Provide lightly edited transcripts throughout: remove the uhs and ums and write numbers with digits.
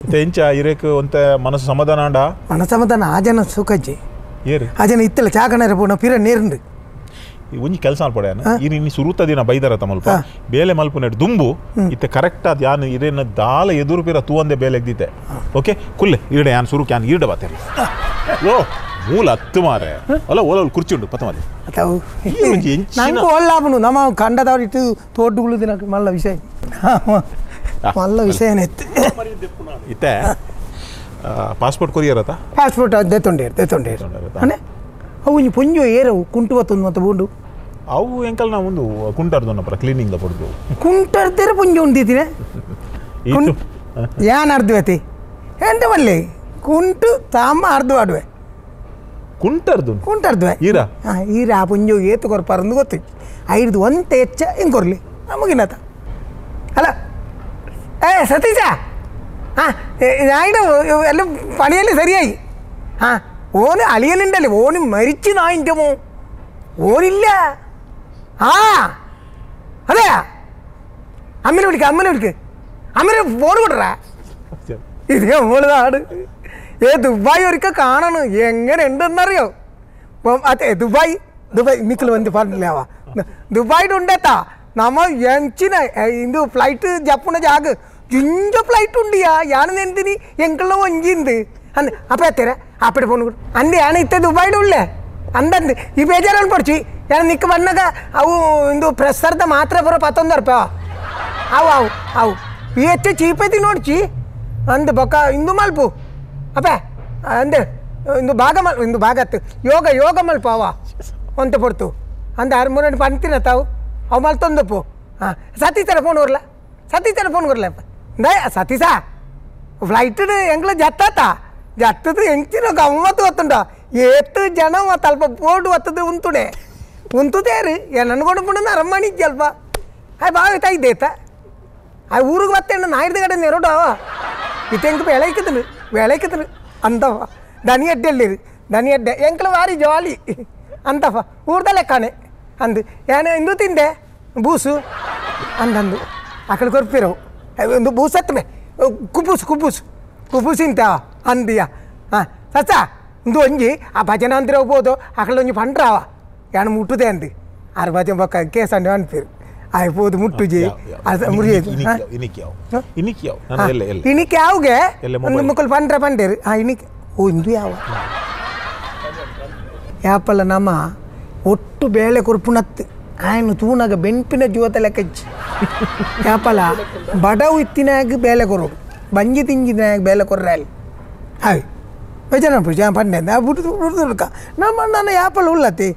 ಎಂಚ ಇರೇಕ್ ಒಂತೆ ಮನಸ್ಸು ಸಮಾಧಾನ ಅಂಡ ಮನಸ್ಸು ಸಮಾಧಾನ ಆ ಜನ ಸುಖಜ್ಜಿ ಏರು ಆ ಜನ ಇತ್ತಲ್ಲ ಚಾಕಣರ ಪೂರ್ಣ ಪಿರ ನೇರಂಡು ಒಂಜಿ ಕೆಲಸ ಅನ್ಪಡೆ ಇನ್ನು ಇನ್ನು ಸುರುತ ದಿನ ಬೈದರ ತಮಲ್ಪ ಬೇಲೆ ಮಲ್ಪುನೆಟ್ ದುಂಬು ಇತ್ತೆ ಕರೆಕ್ಟ್ ಆದ ಯಾನ್ ಇರೇನ ದಾಲ ಎದುರು ಪಿರ ತೂವಂದೆ ಬೇಲೆ ಎಗ್ದಿತ್ತೆ ಓಕೆ ಕುಲ್ಲೆ ಈಡೆ ಯಾನ್ ಸುರುಕ್ ಯಾನ್ ಈಡ ಬಾತೇರಿ ಓ ಮೂಲ ಹತ್ತು ಮಾರೆ ಅಲ್ಲ ಓಲ ಕುರ್ಚಿ ಉಂಡು ಪತ್ತ ಮಾರೆ ನಂಗೆ ಒಳ್ಳಾಪನು ನಮ್ಮ ಕಂಡದವ್ರು ಇಟ್ಟು ತೋಟುಗಳು ದಿನ ಮಲ್ಲ ವಿಷಯ ಮಲ್ಲ ವಿಷಯನೇ ಇತ್ತು ಇತ್ತೆ ಪಾಸ್ಪೋರ್ಟ್ ಕೊರಿಯರ್ ಆತ ಪಾಸ್ಪೋರ್ಟ್ ದೆತ್ತೊಂಡೇರು ದೆತ್ತೊಂಡೇರು ಅನೆ ಅವು ಒಂಜಿ ಪೊಂಜೋ ಏರವು ಕುಂಟು ಬತ್ತೊಂದು ಮತ್ತೆ ಬೂಂಡು ಅವು ಎಂಕಲ್ ನಾವು ಒಂದು ಕುಂಟಾರ್ದೊನ್ನಪ್ಪ ಕ್ಲೀನಿಂಗ್ the ಪಡ್ದು ಕುಂಟಾರ್ದೇರ ಪೊಂಜೋ ಉಂದಿದ್ದೀನಿ ಯಾನ್ ಅರ್ಧವತಿ ಎಂತ ಮಲ್ಲಿ ಕುಂಟು ತಾಮ ಅರ್ಧ ಆಡುವೆ ಕುಂಟರ್ದು ಕುಂಟರ್ದುವೆ ಈರ ಹಾಂ ಈರ ಆ ಪೊಂಜೋ ಏತು ಕೊರ್ಪಾರಂದು ಗೊತ್ತು ಐದು ಒಂತೆ ಹೆಚ್ಚ ಹಿಂಗೆ ಕೊರ್ಲಿ ನಮಗಿನತ ಅಲ್ಲ ಏ ಸತೀಶ ಹಾಂ ನಾಯಿಡ ಎಲ್ಲ പണിയെല്ലാം ಸರಿಯಾയി ಹಾಂ ഓന് അളിയനുണ്ടല്ലേ ഓന് മരിച്ചു നായിൻ്റെ മോ ഓനില്ല ആ അതെ അമ്മനെ വിളിക്ക് അമ്മനെ വിളിക്ക് അമ്മനെ ഫോൺ കൊടുറാ ഇത് നമ്മള് നാട് ഏ ദുബായ് ഒരിക്കൽ കാണണം എങ്ങനെ ഉണ്ടെന്നറിയോ അതെ ദുബായ് ദുബായ് നിക്കൽ വന്ന് പറഞ്ഞില്ലാവാ ദുബായിയുടെ ഉണ്ടെത്താ നമ്മ ಎಂಚಿನ ಇಂದು ಫ್ಲೈಟ್ ಜಪ್ಪುನ ಜಾಗ ಜಿಂಜ ಫ್ಲೈಟ್ ಉಂಡಿಯಾ ಯಾನು ಎಂದಿನಿ ಎಂಕಲ್ನ ಒಂಜಿಂದು ಅಂದ್ ಅಪ್ಪ ಎತ್ತೀರ ಅಪ್ಪಡೆ ಫೋನ್ ಕೊಡು ಅಂದೆ ಯಾನ ಇತ್ತೆ ದುಬಾಯ್ಡು ಉಳ್ಳೆ ಅಂದಂದು ಈ ಬೇಜಾರು ಪಡ್ಚಿ ಯಾನ ನಿಕ್ಕ ಬಂದಾಗ ಅವು ಇಂದು ಪ್ರೆಸ್ಸರ್ದ ಮಾತ್ರ ಬರೋ ಪತ್ತೊಂದು ರೂಪಾಯಿ ಅವು ಅವು ಅವು ಈ ಹೆಚ್ಚು ಚೀಪೈತಿ ನೋಡ್ಚಿ ಅಂದು ಬೊಕ್ಕ ಇಂದು ಮಲ್ಪು ಅಪ್ಪ ಅಂದೆ ಇಂದು ಭಾಗ ಮಲ್ ಇಂದು ಭಾಗ ಯೋಗ ಯೋಗ ಮಲ್ಪ ಅವ ಒಂತ ಪಡ್ತು ಅಂದ ಆರು ಮೂರು ಪಂತಿನ ತಾವು ಅವು ಮಲ್ತೊಂದಪ್ಪು ಹಾಂ ಸತೀಶರ ಫೋನ್ ಕೊರ್ಲ ಸತೀಶರ ಫೋನ್ ಕೊರ್ಲಪ್ಪ ಇಂದ ಸತೀಶ ಫ್ಲೈಟ್ ಎಂಗ್ಲ ಜತ್ತಾತ ಜತ್ತದು ಎಂಚಿನ ಗಮ್ಮತ್ತು ಗೊತ್ತುಂಡ ಏತು ಜನ ಅಲ್ಪ ಬೋರ್ಡ್ ಒತ್ತದು ಉಂತುಡೆ ಉಂತುದೇರು ಏನನ್ಕೊಂಡು ಪುಂಡ ಅರಮಣಿ ಅಲ್ಪ ಆಯ್ ಬಾವಿ ಇದ್ದೇತ ಆ ಊರಿಗೆ ಬತ್ತೇಣ ನಾಯಿದ ಕಡೆ ನೆರಡು ಇತ್ತೆ ಎಂಕ ಬೆಳಕಿದ್ರು ಬೆಳಕಿದ್ರು ಅಂತವ ದನಿ ಅಡ್ಡೆಲ್ಲಿರು ದನಿ ಅಡ್ಡೆ ಎಂಕಲ ವಾರಿ ಜಾಲಿ ಅಂತವ ಊರ್ದಲ್ಲೇ ಕಾಣೆ ಅಂದು ಏನು ಇಂದು ತಿಂದೆ ಬೂಸು ಅಂದಂದು ಅಕಡೆ ಕೊರ್ಪಿರವು ಒಂದು ಬೂಸತ್ತಮೆ ಕುಬ್ಬೂಸು ಕುಬ್ಬೂಸು ಕುಬ್ಬೂಸು ಇಂತ ಅಂದಿಯ ಹಾಂ ಸಚ್ಚ ಇಂದು ಒಂಜಿ ಆ ಭಜನೆ ಅಂದ್ರೆ ಹೋಗ್ಬೋದು ಅಕಡೆ ಒಂಜಿ ಪಂಡ್ರಾವ ಯಾನು ಮುಟ್ಟುದೆ ಅಂದು ಆರು ಭಜನೆ ಬೊಕ್ಕ ಕೇಸ್ ಅಂಡು ಅನ್ಪಿರು ಆಯ್ ಪೋದು ಮುಟ್ಟುಜಿ ಇನಿಕ್ ಯಾವ್ಗೆ ಒಂದು ಮುಕ್ಕಲು ಪಂಡ್ರ ಪಂಡೇರು ಹಾಂ ಇನಿಕ್ ಓ ಇಂದು ಯಾವ ಯಾಪಲ್ಲ ನಮ್ಮ ಒಟ್ಟು ಬೇಳೆ ಕೊರ್ಪುನತ್ತು ಆಯ್ನು ತೂನಾಗ ಬೆಂಪಿನ ಜೀವತ ಲೆಕ್ಕಚ್ಚಿ ಯಾಪಲ್ಲ ಬಡವು ಇತ್ತಿನಾಗ ಬೇಳೆ ಕೊರೋಡು ಬಂಜಿ ತಿಂಜಿನಾಗ ಬೇಳೆ ಕೊರ್ರ ಅಲ್ಲಿ ಹಾಯ್ ಬೇಜಾರ ಪೂಜೆ ಪಂಡೆ ಬುಡ್ದು ಬುಡ್ದು ನಮ್ಮ ನನ್ನ ಯಾಪಲ್ಲ ಉಳ್ಳತಿ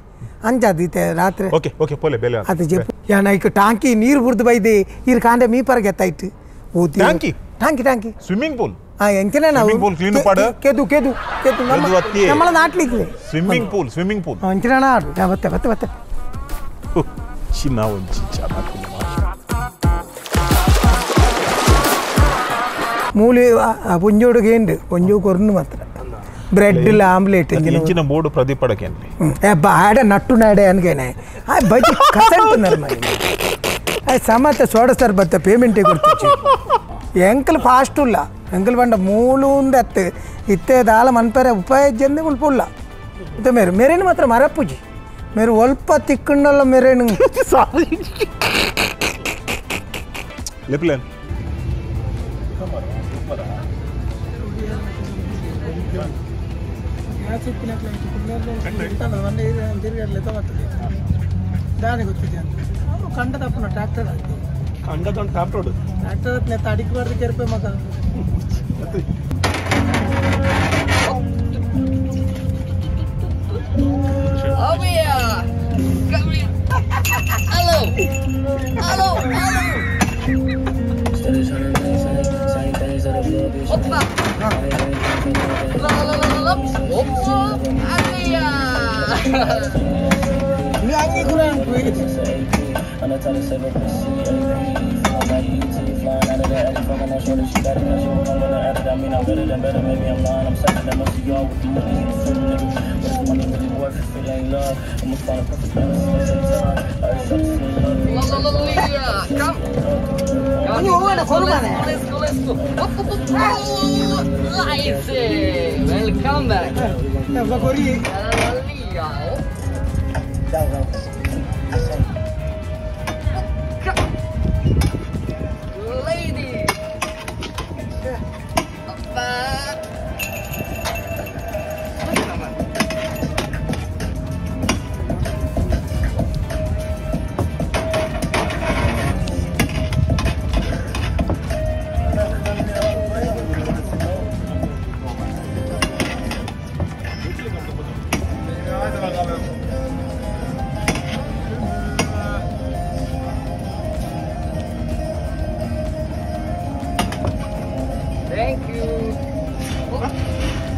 ಅಂಚಾದೀತೆ ರಾತ್ರಿ ಓಕೆ ಓಕೆ ಪೋಲೆ ಬೇಲೆ ಅದು ಜೆಪ್ಪು ಯಾನ ಐಕ್ ಟಾಂಕಿ ನೀರು ಬುಡ್ದು ಬೈದೆ ಇರು ಕಾಂಡೆ ಮೀಪರ್ಗೆ ಎತ್ತಾಯ್ತು ಓದಿ ಟಾಂಕಿ ಟಾಂಕಿ ಟಾಂಕಿ ಸ್ವಿಮ್ಮಿಂಗ್ ಪೂಲ್ ಆ ಎಂಚಿನ ನಾವು ಸ್ವಿಮ್ಮಿಂಗ್ ಪೂಲ್ ಕ್ಲೀನ್ ಪಾಡು ಕೆದು ಕೆದು ಕೆದು ನಮ್ಮ ನಾಟ್ಲಿಕ್ಕೆ ಸ್ವಿಮ್ಮಿಂಗ್ ಪೂಲ್ ಸ್ವಿಮ್ಮಿಂಗ್ ಪೂಲ್ ಅಂಚಿನ ಬತ್ತೆ ಬತ್ತೆ ಬತ್ತೆ ಚಿನ್ನ ಒಂಚಿ ಮೂಲಿ ಪುಂಜೋಡುಗೆ ಉಂಡು ಪುಂಜು ಕೊರ್ನು ಮಾತ್ರ ಬ್ರೆಡ್ ಇಲ್ಲ ಆಮ್ಲೆಟ್ ಇಂಚಿನ ಬೋರ್ಡು ಪ್ರದೀಪ್ ಅಡಕೆ ಏ ಬಾಡ ನಟ್ಟು ನಾಡೆ ಅನ್ಗೇನೆ ಆ ಬಜ್ಜಿ ಕಸಂಟು ಆ ಸಮತ ಸೋಡ ಸರ್ ಬತ್ತ ಪೇಮೆಂಟೇ ಕೊಡ್ತೀವಿ ಎಂಕಲ್ ಫಾಸ್ಟ್ ಉಲ್ಲ ಎಂಕಲ್ ಬಂಡ ಮೂಲು ಅತ್ತೆ ಇತ್ತೆ ದಾಲ ಮನ್ಪರೆ ಉಪಾಯ ಜಂದೆ ಉಲ್ಪುಲ್ಲ ಇತ್ತೆ ಮೇರೆ ಮೇರೇನು ಮಾತ್ರ ಮರಪೂಜಿ ಮೇರೆ ಒಲ್ಪ ತಿಕ್ಕಂಡಲ್ಲ ಮೇರೇನು ಲೆಪ್ಲೇನ್ ಕಂಡ ತಪ್ಪು ಟ್ರ್ಯಾಕ್ಟರ್ ಕಂಡದೊಂದು ಟ್ರಾಕ್ಟರ್ ಟ್ರ್ಯಾಕ್ಟರ್ ಅಡಿಕೆ ಕೆರಪೆ ಮಗ Hello. Hello. Hello. Hoppa. Come. ಒಂಜಿ ಹೋಗೋಣ, ಕೊರು ಮಾರ್ರೆ. Let's go, let's go. Up, up, up. Oh, nice. Welcome back. ಕೊರಿ. Lady. Up. Thank you. Oh.